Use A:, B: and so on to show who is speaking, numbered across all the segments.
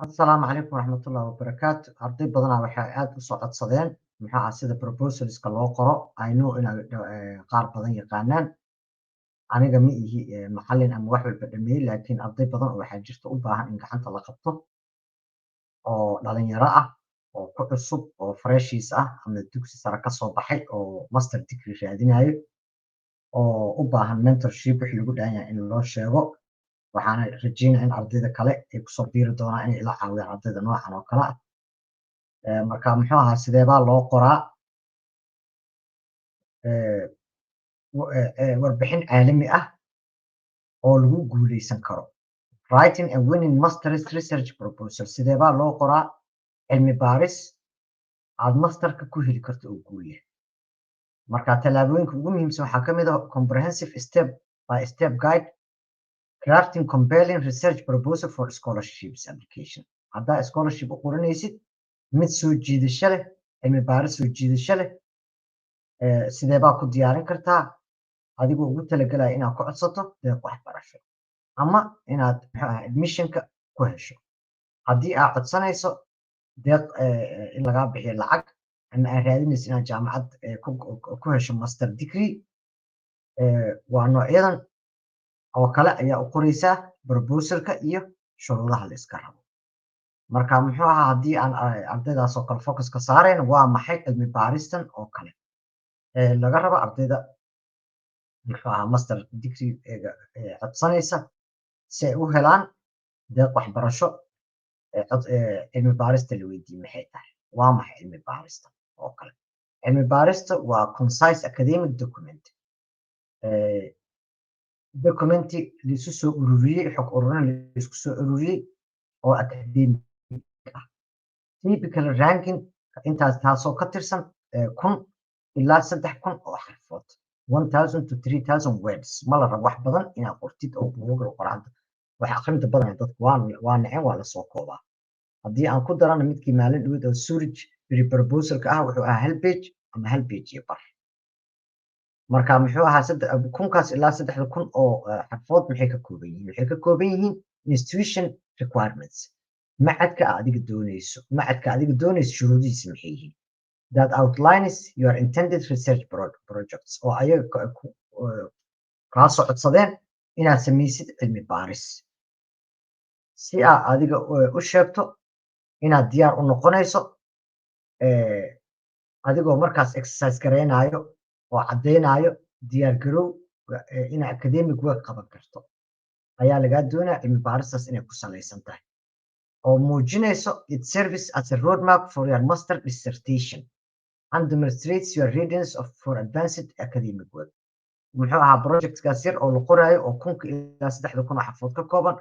A: Asalaamu calaykum waraxmatullaahi wabarakaatu. Arday badanaa waxay aad u soo codsadeen, muxuu ah, sida proposalska loo qoro. I know inay qaar badan yaqaanaan. Aniga ma ihi macallin ama wax walba dhameeyey, laakiin arday badan oo waxaa jirta u baahan in gacanta la qabto, oo dhalinyaro ah, oo ku cusub, oo freshies ah ama dugsi sare kasoo baxay oo master degree raadinayo, oo u baahan mentorship wixii lagu dhahan yahay in loo sheego. Waxaana rajeynaya in ardayda kale ay kusoo biiri doonaan inay ila caawiyaan ardayda noocan oo kale ah. Marka, muxuu ahaa, sideebaa loo qoraa warbixin caalami ah oo lagu guuleysan karo? Writing and winning masters research proposal. Sideebaa loo qoraa cilmi baaris aad masterka ku heli karto oo guul leh? Marka tallaabooyinka ugu muhiimsan waxaa ka mid ah comprehensive step by step guide crafting compelling research proposal for scholarships application. Haddaa scholarship u qoranaysid, mid soo jiidasho leh, cilmi baaris soo jiidasho leh, sidee baa ku diyaarin kartaa adigoo ugu talagalaya inaad ku codsato deeq waxbarasho ama inaad, muxuu ahaa, admissionka ku hesho? Haddii aad codsanayso deeq in lagaa bixiyo lacag ama aad raadinayso inaad jaamacad ku hesho master degree, waa noocyadan oo kale ayaa u qoreysaa proposalka iyo shuruudaha la iska rabo. Marka, muxuu ahaa, haddii aan ardaydaas oo kale focus ka saarayn, waa maxay cilmi baaristan oo kale laga rabo ardayda, muxuu ahaa, master degree codsanaysa si ay u helaan deeq waxbarasho? Cilmi baarista la weydiiyey maxay tahay? Waa maxay cilmi baarista oo kale? Cilmi baarista waa concise academic document, documenti laisu soo ururiyey, xog ururin laisku soo ururiyey oo academic ah, typical ranging intaas taasoo ka tirsan 1000 ilaa 3000 oo xarfood, 1000 to 3000 words. Ma la rabo wax badan inaad qortid oo buuga qoraanta wax akhrinta badan dadku waa naceen, waa lasoo koobaa. Haddii aan ku darana midkii maalin dhaweyd oo Zurich proposalka ah, wuxuu ahaa hal page ama hal page iyo bar. Marka, muxuu ahaa, kunkaas ilaa 3000 oo xarfood maxay ka kooban yihiin? Waxay ka kooban yihiin institution requirements, macadka adiga doonayso shuruudihiisa maxay yihiin, that outlines your intended research projects, oo ayaga kaa soo codsadeen inaad samaysid cilmi baaris, si aa adiga u sheegto inaad diyaar u noqonayso, adigoo markaas exercise garaynayo oo caddaynayo diyaar garow inaad academic work qaban karto ayaa lagaa doonaya. Cilmi baaristaas inay ku salaysan tahay oo muujinayso it serves as a roadmap for your master dissertation and demonstrates your readiness for advanced academic work. Muxuu ahaa, projectkaas yar oo la qoraayo oo 1000-ka ilaa 3000 oo xarfood ka kooban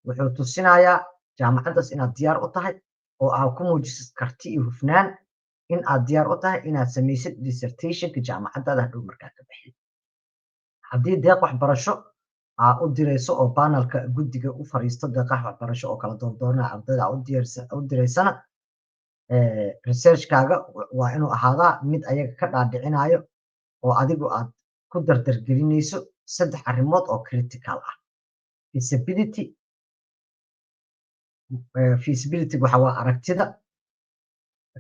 A: wuxuu tusinayaa jaamacaddaas inaad diyaar u tahay, oo aad ku muujisid karti iyo hufnaan in aad diyaar u tahay inaad samaysid dissertationka jaamacaddaada hadhow markaa ka baxid. Haddii deeq waxbarasho aa u dirayso oo panelka guddiga u fariisto deeqaha waxbarasho oo kala doordoornaya ardayda aa u diraysana, researchkaaga waa inuu ahaadaa mid ayaga ka dhaadhicinayo oo adigu aad ku dardargelinayso saddex arrimood oo critical ah. Feasibility. Feasibility waxa waa aragtida.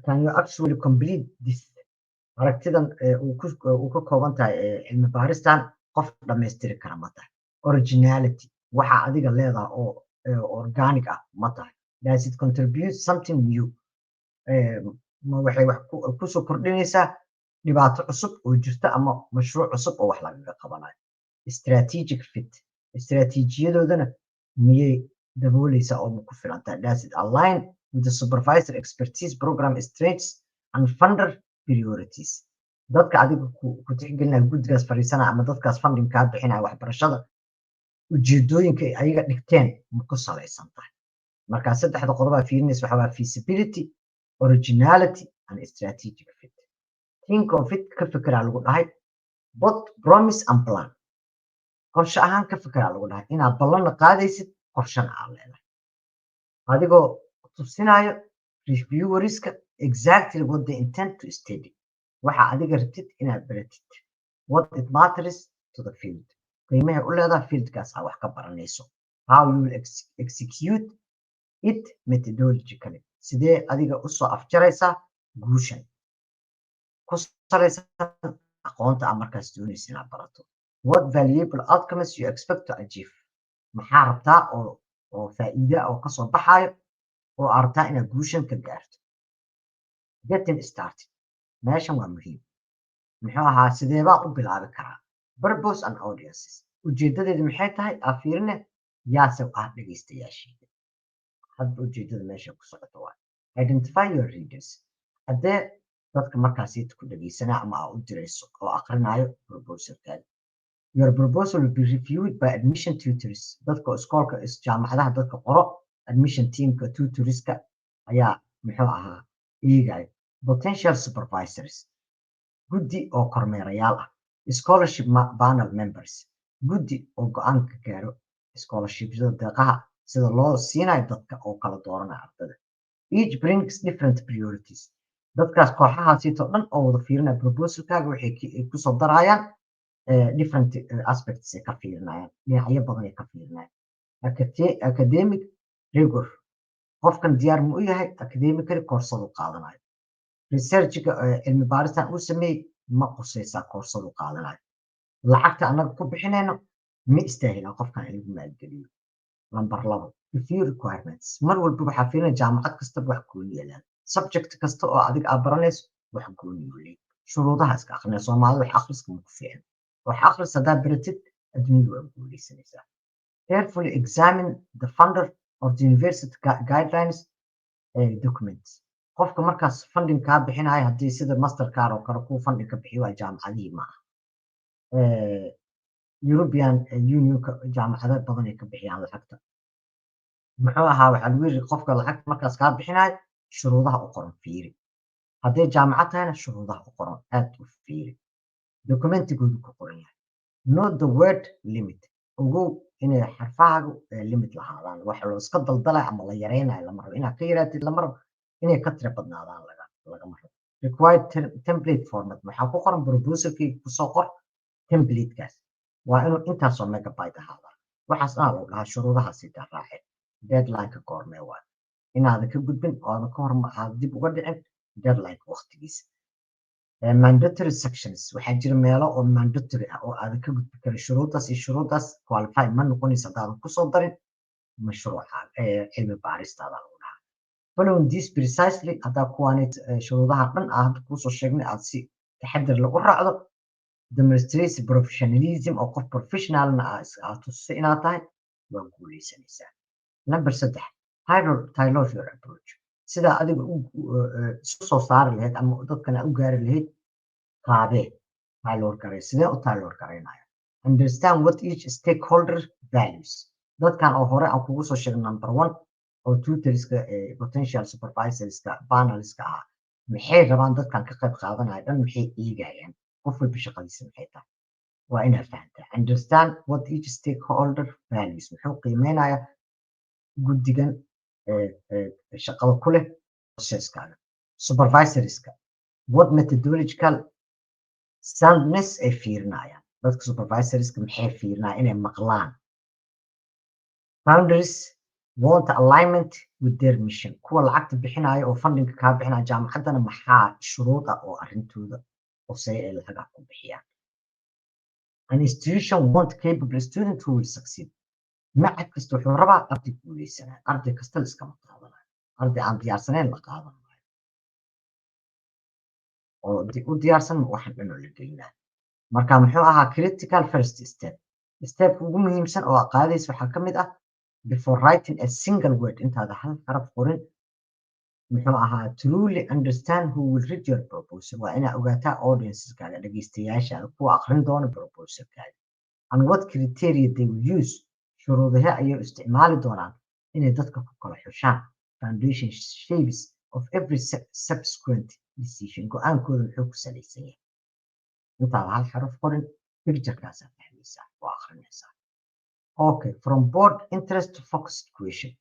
A: Can you actually complete this? Aragtidan uu ka kooban tahay cilmi baaristan qof dhammaystiri kara ma tahay? Originality, waxa adiga leedahay oo organic ah ma tahay? Does it contribute something new? Ma waxay wax kusoo kordhinaysaa dhibaato cusub oo jirta ama mashruuc cusub oo wax lagaga qabanayo? Strategic fit, istaraatiijiyadoodana miyay dabooleysaa oo ma ku filan tahay? Does it align with the supervisor expertise, program strengths and funder priorities? Dadka adiga ku tixgelinaya, guddigaas fadhiisanaya ama dadkaas funding kaa bixinaya waxbarashada, ujeedooyinka ay ayaga dhigteen ma ku salaysan tahay? Marka saddexda qodobaa fiirinaysa waxaa waa feasibility, originality and strategic fit. Think of it, ka fekeraa lagu dhahay, both promise and plan. Qorshe ahaan ka fekeraa lagu dhahay, inaad ballanna qaadaysid, qorshana aad leedahay, adigoo tusinayo reviewerska exactly what they intend to study, waxa adiga rabtid inaad baratid, what it matters to the field, qiimahay u leedahay fieldkaas aa wax ka baranayso, how you will execute. It methodologically, sidee adiga usoo afjaraysaa guushan ku salaysan aqoonta aad markaas doonaysa inaad barato? What valuable outcomes you expect to achieve? Maxaa rabtaa oo faa'iide oo kasoo baxaayo oo aad rabtaa inaad guushan ka gaarto? Getting started, meeshan waa muhiim. Muxuu ahaa, sidee baan u bilaabi karaa? Purpose and audiences, ujeedadeedu maxay tahay? Aa fiirine, yaase ah dhegaystayaashiida? Hadba ujeedada meesha ku socoto waa identify your readers. Haddee dadka markaasiita ku dhegaysanaa ama aa u dirayso oo aqrinayo proposalkaaga. Your proposal will be reviewed by admission tutors. Dadka iskoolka, jaamacadaha, dadka qoro admission teamka, tutorska ayaa, muxuu ahaa, eegayo. Potential supervisors, guddi oo kormeerayaal ah. Scholarship panel members, guddi oo go-aan ka gaaro scholarshipyada, deeqaha sida loo siinayo dadka oo kala dooranaya ardada. Each brings different priorities. Dadkaas, kooxahaasito dhan oo wada fiirinaya proposalkaaga, waxay kusoo darayaan different aspects ay ka fiirinayaan, dhinacyo badan ay ka fiirinayaan. Academic rigor, qofkan diyaar ma u yahay academically koorsadu qaadanayo? Researchga, cilmi baaristan uu sameeyey, ma qusaysaa koorsadu qaadanayo? Lacagta annaga ku bixinayno ma istaahilaa qofkan in lagu maalgeliyo? Number 2, review requirements. Mar walba waxaa fiirinaya, jaamacad kastaba wax gooni yeelaan, subject kasta oo adiga aad baranayso wax gooni u leeyahay. Shuruudaha iska aqrinaya. Soomaalida wax akhriska ma ku fiicin. Wax akhris haddaa baratid, adduunyada waa guuleysanaysaa. Carefully examine the funder of the university guidelines documents. Qofka markaas funding kaa bixinaya, haddii sida Mastercard oo kale kuu funding ka bixiyo, waa jaamacadihii ma aha. European Unionka jaamacado badan ay ka bixiyaan lacagta. Muxuu ahaa, waxaa lagu yiri, qofka lacagta markaas kaa bixinayo shuruudaha u qoran fiiri. Hadday jaamacad tahayna, shuruudaha u qoran aad u fiiri, documentigoodu ku qoran yahay. Note the word limit. Ogow inay xarfahaagu limit lahaadaan. Waxa loo iska daldalaya ama la yareynayo lama rabo. Inaad ka yaraatid lama rabo, inay ka tira badnaadaan lagama rabo. Required template format, waxaa ku qoran proposalkii kusoo qor templatekaas, waa inuu intaasoo megabyte ahaadaa. Waxaas dhan lagu dhahaa shuruudahaasi raaceen. Deadlineka goormee waa inaadan ka gudbin oo aadan ka hor aad dib uga dhicin deadlineka waqtigiisa. Mandatory sections, waxaa jira meelo oo mandatory ah oo aadan ka gudbi karin. Shuruudaas iyo shuruudaas qualify ma noqonaysa haddaadan kusoo darin mashruuca cilmi baaristaada, lagu dhahaa. Following this precisely, haddaa kuwaanit shuruudaha dhan aa hadda kuusoo sheegnay aad si taxadir lagu raacdo, demonstrates professionalism, oo qof professionalna aad tusisay inaad tahay, waa guuleysanaysaa. Number 3, tailor your approach. Sidaa adiga isu soo saari lahayd ama dadkana u gaari lahayd qaabee tailor garay? Sidee u tailor garaynaya? Understand what each stakeholder values. Dadkan oo hore aan kugu soo sheegay, number one oo tutorska, potential supervisorska, panelska ah, maxay rabaan? Dadkan ka qayb qaadanaya dhan maxay eegayaan? Qof walba shaqadiisa maxay tahay? Waa inaad fahantaa. Understand what each stakeholder values. Muxuu qiimeynayaa guddigan shaqada ku leh processkaaga? Supervisorska, what methodological soundness ay fiirinayaan? Dadka supervisorska maxay fiirinayaan inay maqlaan? Founders want alignment with their mission. Kuwa lacagta bixinaya oo fundinga kaa bixinaya jaamacaddana, maxaa shuruud ah oo arrintooda qoseeya ay lacagaha ku bixiyaan? An institution want capable student who will succeed. Macad kasta wuxuu rabaa arday guuleysanaya. Arday kasta la iskama qaadanayo. Arday aan diyaarsanayn la qaadan maayo oo u diyaarsan waxan dhan oo la gelinaa. Marka, muxuu ahaa, critical first step, stepka ugu muhiimsan oo aad qaadaysa waxaa ka mid ah, before writing a single word, intaada hal xaraf qorin, muxuu ahaa, truly understand who will read your proposal. Waa inaad ogaataa audienceskaaga, dhegeystayaashaada, kuwa aqrin doona proposalkaaga, and what criteria they will use. Shuruudahe ayay isticmaali doonaan inay dadka ku kala xushaan? Foundation shapes of every subsequent decision. Go-aankooda muxuu ku salaysan yahay? Intaada hal xaraf qorin, picturekaasaa fahmaysaa oo aqrinaysaa. Okay, from broad interest to focused question.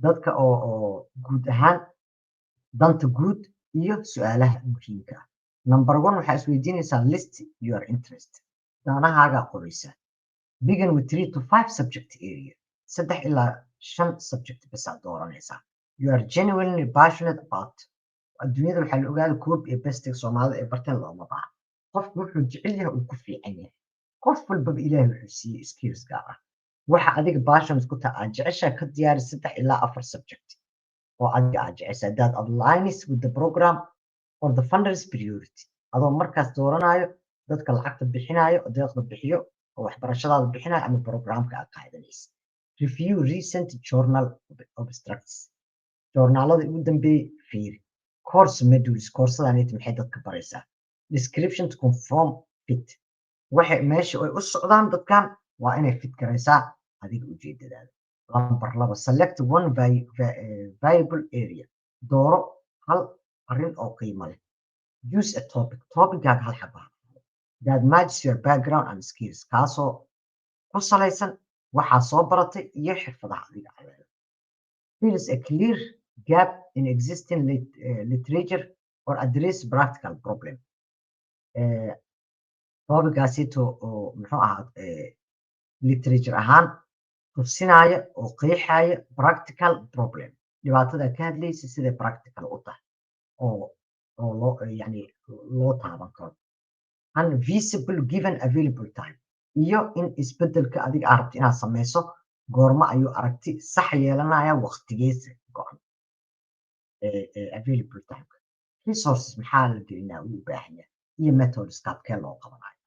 A: Dadka oo guud ahaan danta guud iyo su-aalaha muhiimka ah. Number one, waxaa isweydiinaysaa, list your interest. Danahaagaa qoraysaa. Begin with three to five subject area. 3 ilaa 5 subject bas aad dooranaysaa you are genuinely passionate about. Adduunyada waxaa la ogaada copy iyo paste Soomaalida ay barteen looma baahna. Qofku wuxuu jecel yahay uu ku fiican yahay. Qof walbaba Ilaahay wuxuu siiyey skills gaar ah. Waxa adiga passionate ku tahay, aad jeceshahay, ka diyaari 3 ilaa 4 subject oo adiga aad jeceshahay that aligns with the program or the funders priority, adoo markaas dooranayo dadka lacagta bixinayo, deeqda bixiyo oo waxbarashadaada bixinayo ama programka aad qaadanaysa. Review recent journal abstracts, joornaalada ugu dambeeyey fiiri. Course modules, koorsadanayta maxay dadka baraysaa? Description to confirm fit. Waxay meesha ay u socdaan dadkan waa inay fit garaysaa adiga ujeedadaada. Lambar 2, select one viable area. Dooro hal arrin oo qiimo leh. Use a topic, topicgaaga hal xaba that matches your background and skills, kaasoo ku salaysan waxaa soo baratay iyo xirfadaha adiga aad leedahay. Fills a clear gap in existing literature or address practical problem. Topicaasito oo muxuu ahaa literature ahaan tusinaya oo qeexaya practical problem, dhibaatada ka hadlaysa siday practical u tahay oo loo yani loo taaban karo, and feasible given available time, iyo in isbedelka adiga aad rabto inaad sameyso goormo ayuu aragti sax yeelanaya, waqtigeesa go-an, available time, resources maxaa la gelinaa uu u baahan yahay, iyo methods qaabkee loo qabanayo.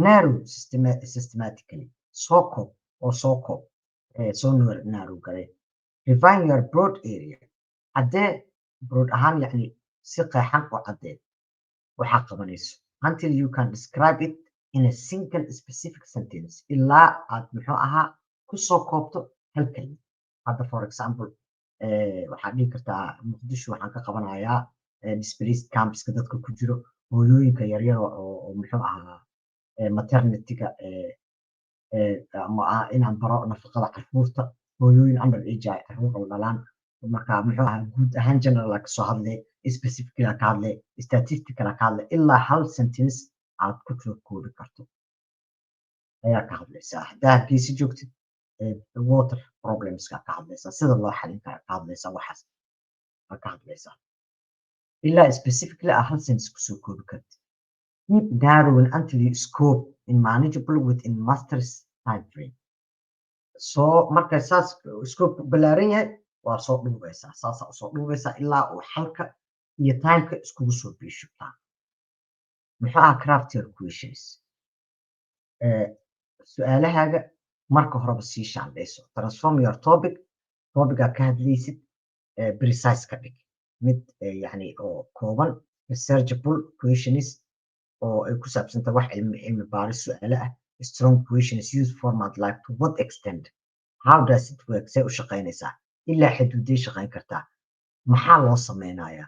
A: Narrow systematically, soo koob oo soo koob, soo narrow garee. Refine your broad area, caddee broad ahaan, yacni si qeexan oo caddee waxaa qabanayso, until you can describe it in a single specific sentence, ilaa aad muxuu ahaa kusoo koobto hal kelmad. Hadda, for example, waxaad dhihi kartaa: Muqdisho waxaan ka qabanayaa displaced campska dadka ku jiro, hooyooyinka yaryar oo muxuu ahaa maternityga, ama inaan baro nafaqada carruurta, hooyooyin under age ay carruur oo dhalaan. Marka muxuu ahaa, guud ahaan general kasoo hadle, specifically ka hadle, statistical ka hadle, ilaa hal sentence aad ku soo koobi karto ayaa ka hadlaysaa. Haddaa Hargeysa joogtid, water problemska ka hadlaysaa, sida loo xalin kara ka hadlaysaa, waxaas aa ka hadlaysaa ilaa specifically aa hal sentence kusoo koobi kartid. Keep narrowing until you scope in manageable within masters time frame. Soo marka saas scope ballaaran yahay, waa soo dhuubaysaa, saasaa usoo dhuubaysaa ilaa uu xalka iyo timeka iskugu soo biishubtaa. Muxuu ahaa, craft your questions. Su-aalahaaga marka horeba sii shaandhayso. Transform your topic, topigaa ka hadlaysid precise ka dhig, mid yani oo kooban, researchable questions oo ay ku saabsanta wax cilmi baaris su-aale ah. Strong questions, use format like to what extent, how does it work, say u shaqaynaysaa, ilaa xuduuday shaqayn kartaa, maxaa loo sameynayaa,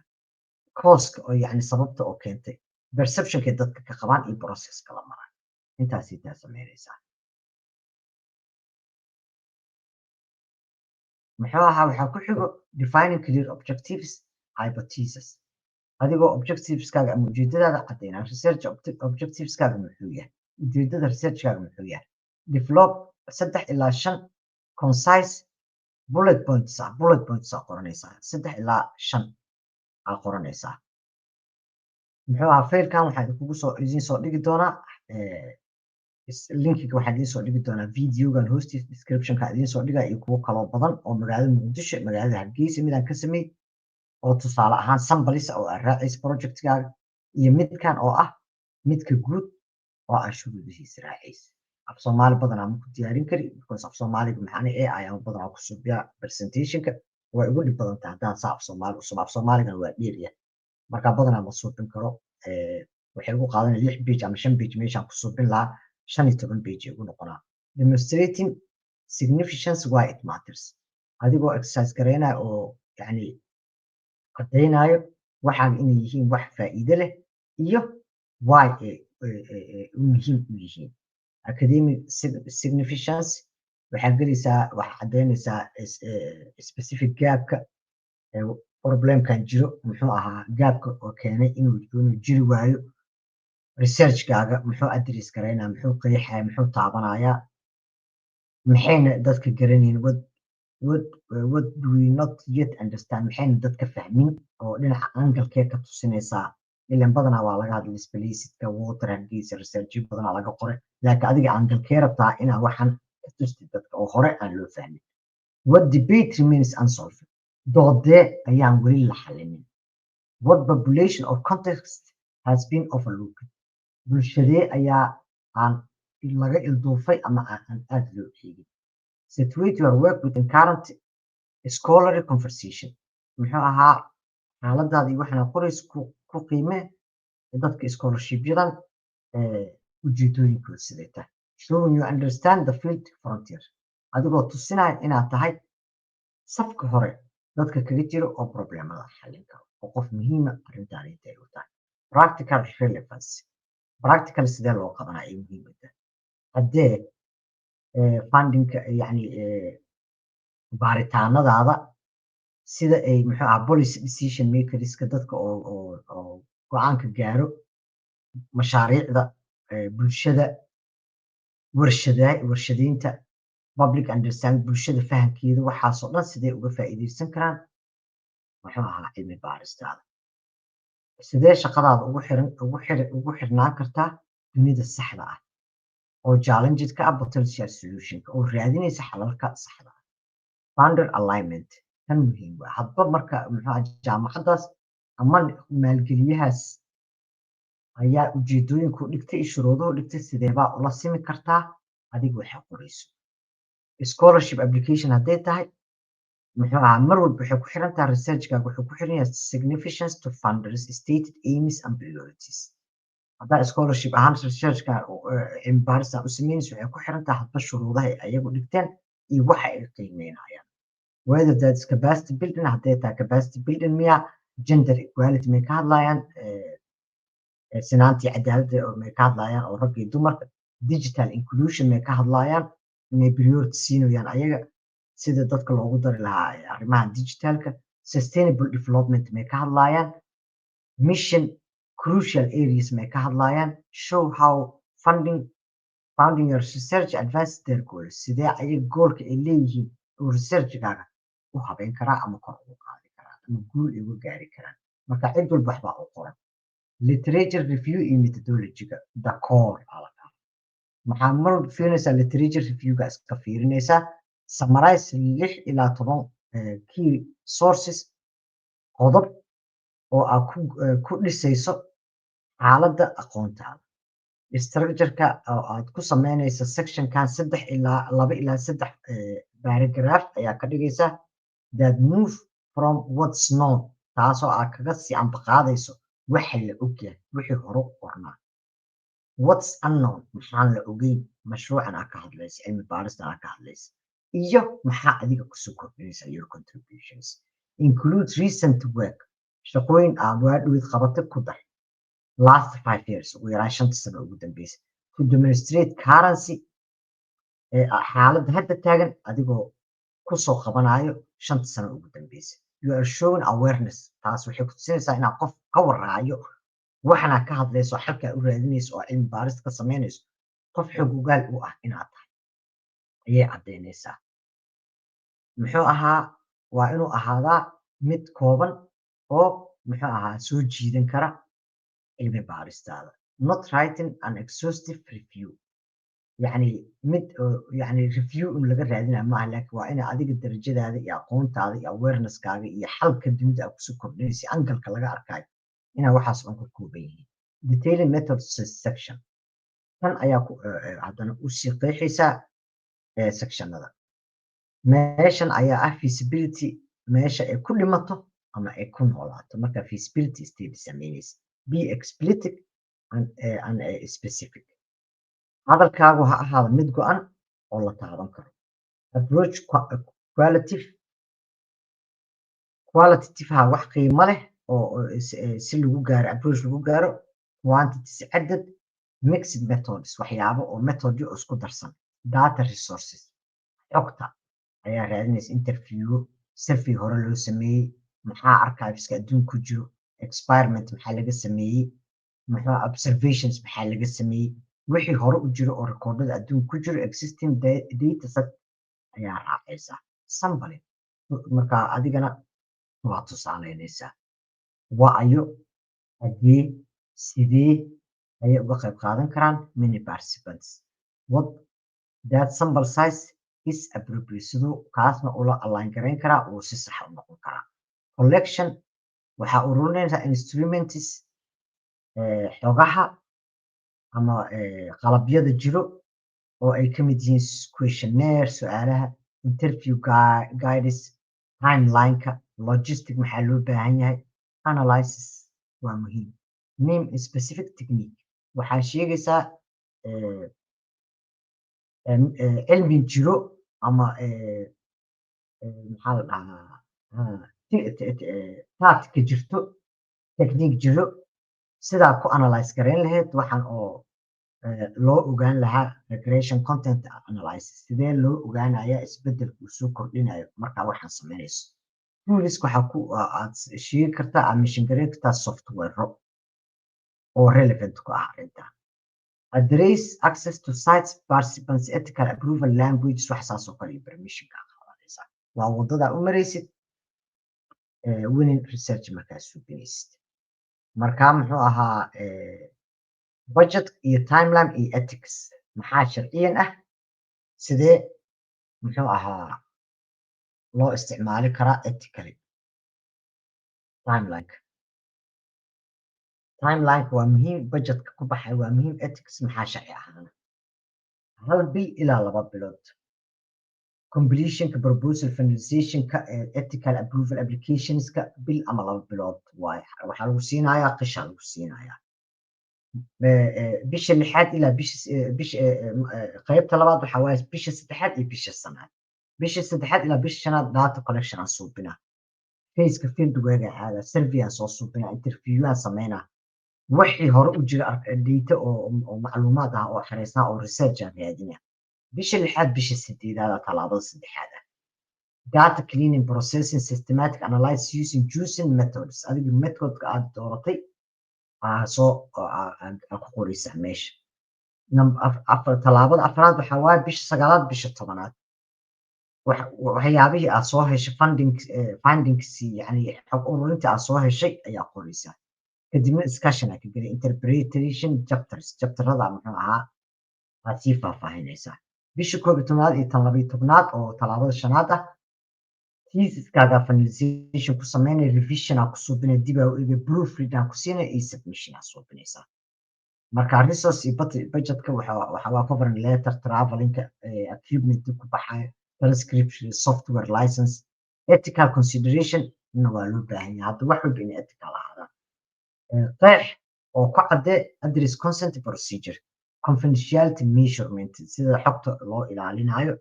A: causka oo yani sababta oo keentay, perceptionkay dadka ka qabaan iyo processka la maraa. Intaas intaa sameynaysaa. Muxuu ahaa, waxaa ku xigo defining clear objectives, hypothesis, adigoo objectiveskaaga ama ujeedadaada caddaynaa. Research objectiveskaaga muxuu yahay? Ujeedada researchkaaga muxuu yahay? Develop 3 ilaa 5 concise bullet points ah. Bullet points aa qoranaysaa, 3 ilaa 5 aa qoranaysaa. Muxuu ahaa, failkan waxaan idinkugu soo idiin soo dhigi doonaa linkiga, waxaan idiin soo dhigi doonaa videogan hoostiisa, descriptionka idiin soo dhigaa, iyo kuwo kaloo badan oo magaalada Muqdisho, magaalada Hargeysa midaan ka sameey oo tusaale ahaan sambalisa oo aad raacaysa projectkaaga, iyo midkan oo ah midka guud oo aad shuruudihiisa raacaysa. Af Soomaali badanaa ma ku diyaarin kari because af Soomaaliga maxaani AI aan badanaa ku subiyaa presentationka, waa igu dhib badan tahay haddaan saa af Soomaali u subo. Af Soomaaligana waa dheeryahay, marka badanaa ma suubin karo. Waxay igu qaadanaya 6 page ama 5 page meeshaan ku suubin lahaa, 15 page igu noqonaa. Demonstrating significance, why it matters, adigoo exercise gareynaya oo yani caddaynayo waxaaga inay yihiin wax faa'iido leh iyo why ay muhiim u yihiin. Academic significance waxaa gelaysaa, waxaa caddaynaysaa specific gapka, problemkan jiro, muxuu ahaa, gapka oo keenay inuu jiri waayo. Researchkaaga muxuu address garaynaa, muxuu qeexaya, muxuu taabanayaa? Maxayna dadka garanayn? What do we not yet understand? Maxayna dadka fahmin oo dhinaca angle-kee ka tusinaysaa? Ilan badanaa waa laga hadlay displacedka water Hargeysa, researchyo badanaa laga qoray, laakiin adiga angle-kee rabtaa inaa waxan ka tustid dadka oo hore aan loo fahmin? What debate remains unsolved? Doodee ayaan weli la xalinin? What population or context has been overlooked? Bulshadee ayaa aan laga ilduufay ama aan aada loo eegin? Situate your work within current scholarly conversation. Muxuu ahaa, xaaladaada iyo waxaana qorays ku qiime dadka scholarshipyadan ujeedooyinkooda siday tahay. Showing you understand the field frontier, adigoo tusinaya inaad tahay safka hore dadka kaga jiro oo problemada xallin karo oo qof muhiima arrintaan intay u tahay. Practical relevance, practical sidee loo qabanaa ay muhiim u tahay. Haddee fundingka, yani baaritaanadaada sida ay, muxuu ahaa, policy decision makerska, dadka oo go-aanka gaaro, mashaariicda bulshada, warshadaynta, public understand, bulshada fahamkeeda, waxaasoo dhan sidee uga faa'iidaysan karaan, muxuu ahaa, cilmi baaristaada? Sidee shaqadaada ugu xirnaan kartaa dunida saxda ah oo challenged ka ah potential solutionka oo raadinaysa xalalka saxda ah? Funder alignment, tan muhiim waa hadba marka, muxuu ahaa, jaamacaddaas ama maalgeliyahaas ayaa ujeedooyinku dhigtay iyo shuruuduhu dhigtay, sideebaa ula simi kartaa adiga waxaa qorayso? Scholarship application hadday tahay, muxuu ahaa, mar walba waxay ku xiran tahay researchkaaga, wuxuu ku xiran yahay significance to funders stated aims and priorities. Haddaa scholarship ahaan researchka, cilmi baarista u sameynayso, waxay ku xiran tahay hadba shuruudaha ay ayagu dhigteen iyo waxa ay qiimeynayaan, whether that's capacity building, hadday tahay capacity building miya, gender equality may ka hadlayaan, sinaantii cadaaladda may ka hadlayaan oo ragga iyo dumarka, digital inclusion may ka hadlayaan, inay priority siinayaan ayaga sida dadka loogu dari lahaa arrimaha digitalka, sustainable development may ka hadlayaan, mission crucial areas may ka hadlayaan. Show how funding your research advance their goals. Sidee ayaga goalka ay leeyihiin oo researchgaaga u habeyn karaa ama kor ugu qaadi karaa ama guul ay uga gaari karaan? Marka cid walba waxbaa u qoran. Literature review iyo methodologyga, the core aa la dhahaa. Maxaa mar walba fiirinaysaa? Literature reviewga iska fiirinaysaa. Summarize 6 ilaa 10 key sources, qodob oo aad ku dhisayso xaaladda aqoontaada. Structure-ka oo aad ku sameynayso sectionkan, saddex ilaa 2 ilaa 3 paragraph ayaa ka dhigaysaa that move from what's known, taasoo aad kaga sii ambaqaadayso waxa la ogyahay, wixii hore u qornaa. What's unknown, maxaan la ogeyn mashruucan aad ka hadlaysa, cilmi baaristan aad ka hadlaysa, iyo maxaa adiga kusoo kordhinaysa, your contributions. Include recent work, shaqooyin aad waadhowid qabatay ku dar, last 5 years, ugu yaraan 5-ta sano ugu dambeysay, to demonstrate currency, xaaladda hadda taagan adigoo kusoo qabanayo 5-ta sano ugu dambeysay. You are showing awareness. Taas waxay ku tusinaysaa inaad qof ka waraayo waxana ka hadlayso, xalkaa u raadinayso oo cilmi baaris ka samaynayso, qof xog ogaal u ah inaad tahay ayay caddaynaysaa. Muxuu ahaa, waa inuu ahaadaa mid kooban oo, muxuu ahaa, soo jiidan kara cilmi baaristaada. Not writing an exhaustive review, yacni mid yacni review in laga raadinaya maaha, laakiin waa ina adiga darajadaada iyo aqoontaada iyo awareness-kaaga iyo xalka dunida aad kusoo kordhinaysa, angle-ka laga arkayo, inaa waxaas dhan ka kooban yihiin. Detailing methods section, tan ayaa ku haddana usii qeexaysaa sectionada. Meeshan ayaa ah feasibility, meesha ay ku dhimato ama ay ku noolaato. Marka feasibility study sameynaysa, be explicit and specific. Hadalkaagu ha ahaado mid go-an oo la taaban karo. Approach qualitative ha, wax qiimo leh oo si lagu gaaro approach lagu gaaro quantities, cadad, mixed methods, waxyaabo oo methodyo isku darsan, data resources, xogta ayaa raadinaysa, interview, survey hore loo sameeyey, maxaa archiveska adduun ku jiro, experiment maxaa laga sameeyey, muxuu observations maxaa laga sameeyey, Wixii hore u jiro oo rikoodhada adduunka ku jiro, existing data set ayaa raacaysaa. Sampling marka adigana waa tusaaleynaysaa. Waa ayo, xagee, sidee ayay uga qayb qaadan karaan? Many participants, what that sample size is appropriate? Siduu kaasna ula align garayn karaa, uu si sax u noqon karaa? Collection waxaa ururinaysaa instruments, xogaha ama qalabyada jiro oo ay ka mid yihiin questionnaire, su-aalaha, interview guides, timeline-ka, logistic, maxaa loo baahan yahay? Analysis waa muhiim. Name a specific technique. Waxaa sheegaysaa cilmi jiro ama maxaa la dhahaa, tactic jirto, technique jiro, sidaa ku analyze garayn lahayd waxaan oo loo ogaan lahaa. Regression, content analysis, sidee loo ogaanaya isbedelka uu soo kordhinayo markaa waxaan samaynayso? Tools waxaa ku aad sheegi kartaa, aad mention garayn kartaa software oo relevant ku ah arrintan. Address access to sites, participants, ethical approval languages, wax saas oo kale iyo permissionka qaadanaysaa. Waa wadada u maraysid winning research markaa suubinaysid. Marka muxuu ahaa, budget iyo timeline iyo ethics, maxaa sharciyan ah? Sidee muxuu ahaa loo isticmaali karaa ethically? Timelineka waa muhiim, budgetka ku baxay waa muhiim, ethics, maxaa sharci ahaana? 1 bil ilaa 2 bilood completionka proposal, finalizationka, ethical approval applicationska bil ama 2 bilood waaye. Waxaa lagu siinayaa qishaa lagu siinayaa bisha lixaad ilaa bisha qaybta labaad. Waxaa waaye bisha saddexaad iyo bisha shanaad. Bisha saddexaad ilaa bisha shanaad data collection aan suubinaa, phaseka fieldwork aada, survey aan soo suubinaa, interview aan sameynaa, wixii hore u jira data oo macluumaad ah oo xareysnaa oo research aan raadinaa. Bisha lixaad, bisha sideedaad, tallaabada saddexaad ah, data cleaning, processing, systematic analysis using choosing methods. Adiga methodka aad dooratay aa soo aa ku qoraysaa meesha. Tallaabada afraad waxaa waaye bisha sagaalaad, bisha 10aad, waxyaabihii aad soo heshay, funding, findings, yani xog ururintii aad soo heshay ayaa qoraysaa. Kadibna discussion aa ka gelay, interpretation chapters, chapterada muxuu ahaa aad sii faahfaahinaysaa. Bisha 11aad iyo tan 12aad oo tallaabada shanaad ah, thesiskaaga finalization ku sameynaya, revision aa ku suubinaya, dib aa u eegay, proofread aa ku siinaya iyo submission aa suubinaysaa. Marka resource iyo budgetka waxa waa covering letter, travelingka, equipment ku baxayo, transcription, software license, ethical consideration na waa loo baahan yahay. Hadda wax walba inay ethical ahaadaan. Qeex oo ku cadde address consent procedure, confidentiality measurement, sida xogta loo ilaalinayo,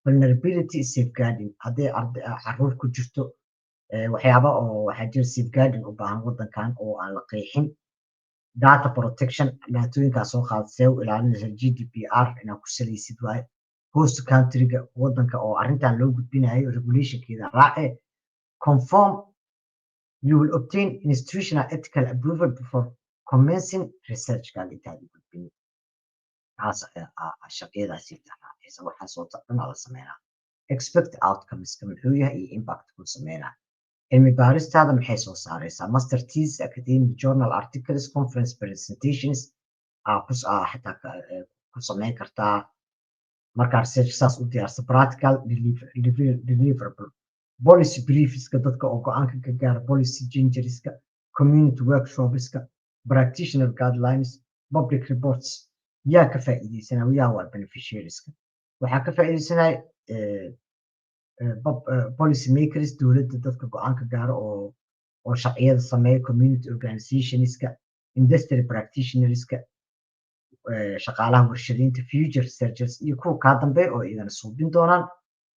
A: vulnerability safeguarding, haddii arday caruur ku jirto, waxyaaba oo waxaa jira safeguarding u baahan wadankan oo aan la qeexin. Data protection, dhibaatooyinkaa soo qaada see u ilaalinaysa? GDPR inaad ku salaysid waaye. Host countryga, wadanka oo arrintan loo gudbinayo, regulationkeeda raace. Confirm you will obtain institutional ethical approval before commencing researchkaaga intaad u gudbinin. Taas sharciyadaasi raacaysa. Waxaasoo dhan la sameynaa. Expect outcomeska muxuu yahay iyo impact kuu sameynaa? Cilmi baaristaada maxay soo saaraysaa? Master thesis, academic journal articles, conference presentations aa ku xitaa ku sameyn kartaa. Markaa research saas u diyaarsa, practical deliverable, policy briefska, dadka oo go-aanka ka gaara, policy changeska, community workshopska, practitioner guidelines, public reports. Yaa ka faa'iideysanaya? Yaa waa beneficiarieska? Waxaa ka faa'iideysanaya policy makers, dowladda, dadka go-aanka gaaro oo sharciyada sameeya, community organizationska, industry practitionerska, shaqaalaha warshadaynta, future researchers iyo kuwa kaa dambeeya oo iyagana suubin doonaan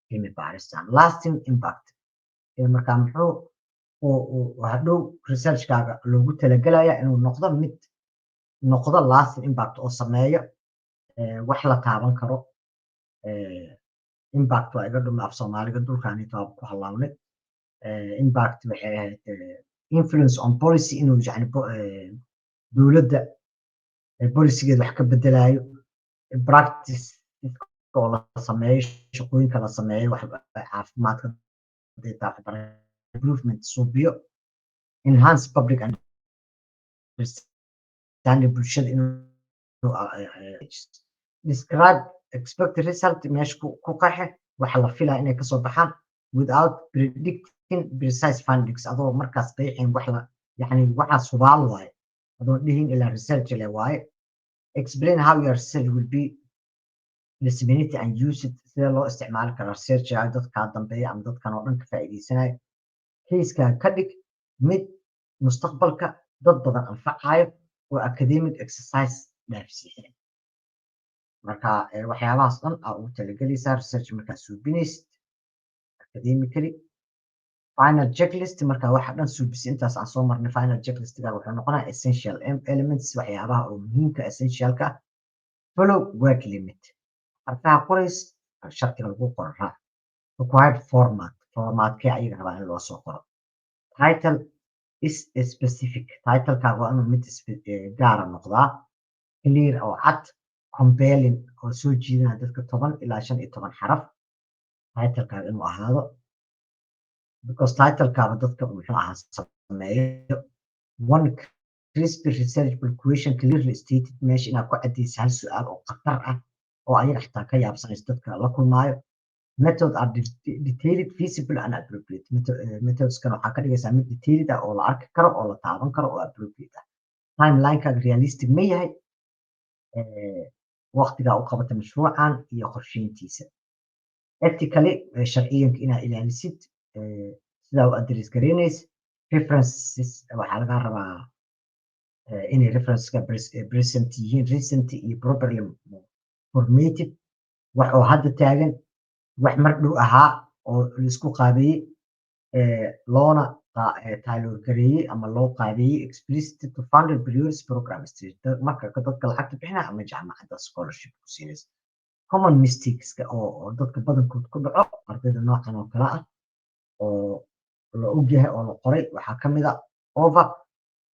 A: cilmi baaristan. Lasting impact markaa muxuu hadhow researchkaaga loogu talagelaya inuu noqdo mid noqdo lasting impact oo sameeyo wax la taaban karo. Impact waa iga dhuma af Soomaaliga, dhulkaanito waa ku halawnay. Impact waxay ahayd influence on policy, inuu yani dowladda Policygeeda wax ka bedelayo, practice oo la sameeyo, shaqooyinka la sameeyo, wax caafimaadka, improvement suubiyo, enhance public understanding, bulshada inuu describe expected result, meesha ku qeexe waxa la filaya inay kasoo baxaan without predicting precise findings, adoo markaas qeexin wax la yani waxaas hubaal waaye adoon dhihin ilaa research le waaye. Explain how your research will be disseminated and use it, sida loo isticmaali karo research dadkaa dambeeya ama dadkan oo dhan ka faa'iideysanayo. Caseka ka dhig mid mustaqbalka dad badan anfacayo oo academic exercise dhaafsiiya. Marka waxyaabahaas dhan aa ugu talagelaysaa research markaa suubinaysid academically. Final checklist: marka waxa dhan suubisay, intaas aan soo marnay, final checklistga wuxuu noqonayaa essential elements, waxyaabaha oo muhiimka, essentialka ah. Follow word limit, xarfaha qorays sharciga lagu qoro raac. Required format, formatkee ayaga rabaa in loo soo qoro. Title is specific, titlekaaga waa inuu mid gaara noqdaa, clear oo cad, compelling oo soo jiidanaya dadka, 10 ilaa 15 xaraf titlekaaga inuu ahaado, because titlekaaba dadka muxuu ahaa sameeyo. One crisp researchable question clearly stated, meesha inaad ku caddaysa hal su-aal oo khatar ah oo ayaga xitaa ka yaabsanayso dadka la kulmaayo. Method are detailed, feasible and appropriate. Methodskan waxaa ka dhigaysaa mid detailed ah oo la arki karo oo la taaban karo oo appropriate ah. Timelinekaaga realistic ma yahay, waqtigaa u qabatay mashruucan iyo qorsheyntiisa? Ethically, sharciyanka inaad ilaalisid, sidaa u address garaynaysa. References waxaa laga rabaa inay referenceska present yihiin, recent iyo properly formatted, wax oo hadda taagan, wax mar dhow ahaa oo laisku qaabeeyey, loona tailor gareeyey ama loo qaabeeyey explicit to funded priorities program. Marka dadka lacagta bixinaya ama jaamacadda scholarship ku siinaysa. Common mistakeska oo dadka badankood ku dhaco, ardayda noocan oo kale ah oo la ogyahay oo la qoray, waxaa ka mid a over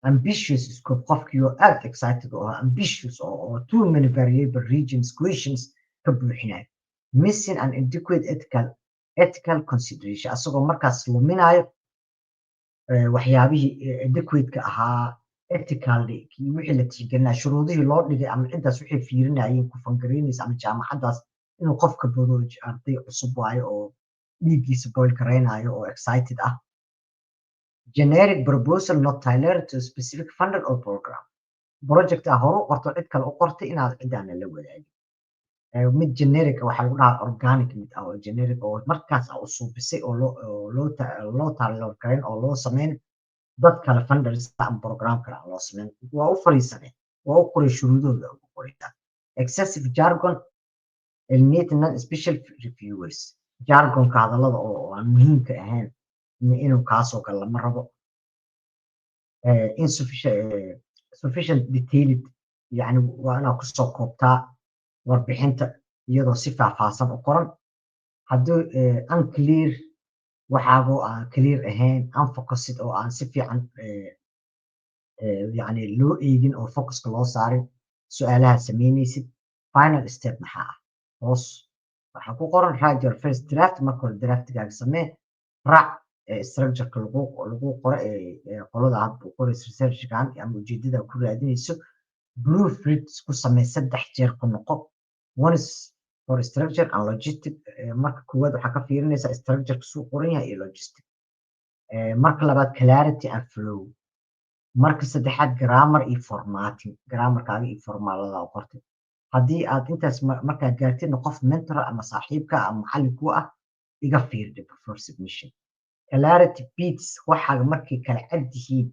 A: ambitious scope, qofkii oo aad excited oo ambitious oo too many variable regions questions ka buuxinayo, missing an inadequate ethical consideration, asagoo markaas luminayo waxyaabihii adequate-ka ahaa ethically, wixii la tixgelinaya, shuruudihii loo dhigay ama ciddaas waxay fiirinayeen ku fangaraynaysa ama jaamacaddaas inuu qofka bodo, arday cusub waayo oo dhiiggiisa boil garaynayo oo excited ah. Generic proposal not tailored to a specific funder or program, project ah hore u qorto, cid kale u qortay inaad cidaana la wadaagin. Mid generic waxaa lagu dhahaa organic, mid ah oo generic oo markaas ah u suubisay oo loo tailor garayn oo loo sameyn dad kale, funders ama program kale aan loo sameyn. Waa u fariisanay, waa u qoray, shuruudahooda ugu qoraysaa. Excessive jargon eliminate non special reviewers, jargonka, hadallada oo aan muhiimka ahayn inuu kaasoo galo lama rabo. Insufficient sufficient detailed, yani waa inaad kusoo koobtaa warbixinta iyadoo si faahfaahsan u qoran. Haddii unclear, waxaagoo aan clear ahayn, unfocused oo aan si fiican yani loo eegin oo focuska loo saarin su-aalaha sameynaysid. Final step maxaa ah? Hoos waxaa ku qoran: write your first draft. Marka hore draftigaaga samee, raac structureka lagu qoro ee qolada hadda u qorayso researchkan ama ujeedada ku raadinayso. Proofread ku samee, saddex jeer ku noqo, once for structure and logistic. Marka koowaad waxaa ka fiirinaysaa structureka suu qoran yahay iyo logistic. Marka labaad, clarity and flow. Marka saddexaad, grammar iyo formatting, grammarkaaga iyo formaalada u qortay. Haddii aad intaas markaad gaartidna, qof mentor ama saaxiibka ama macallin ku ah iga fiirdi before submission. Clarity beats, waxaaga markay kala cad yihiin.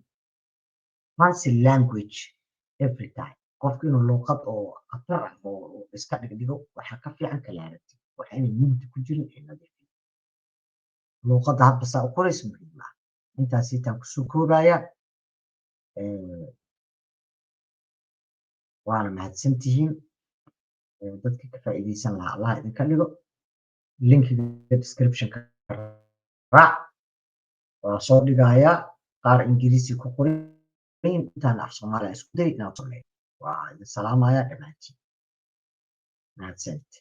A: Fancy language every time, qofku inuu luuqad oo khatar ah oo iska dhigdhigo waxaa ka fiican clarity, waxa inay mugdi ku jirin ee nadiif. Luuqadda hadba saa u qorayso muhiim ah. Intaas itaan kusoo koobaya, waana mahadsantihiin. Dadka ka faa'iidaysan lahaa Allah idinka dhigo. Linkiga descriptionka raac, waa soo dhigayaa. Qaar Ingiriisi ku qoran, intaan af Soomaaliya isku day inaan sameeyo. Waa idin salaamaya dhammaantiin. Mahadsanid.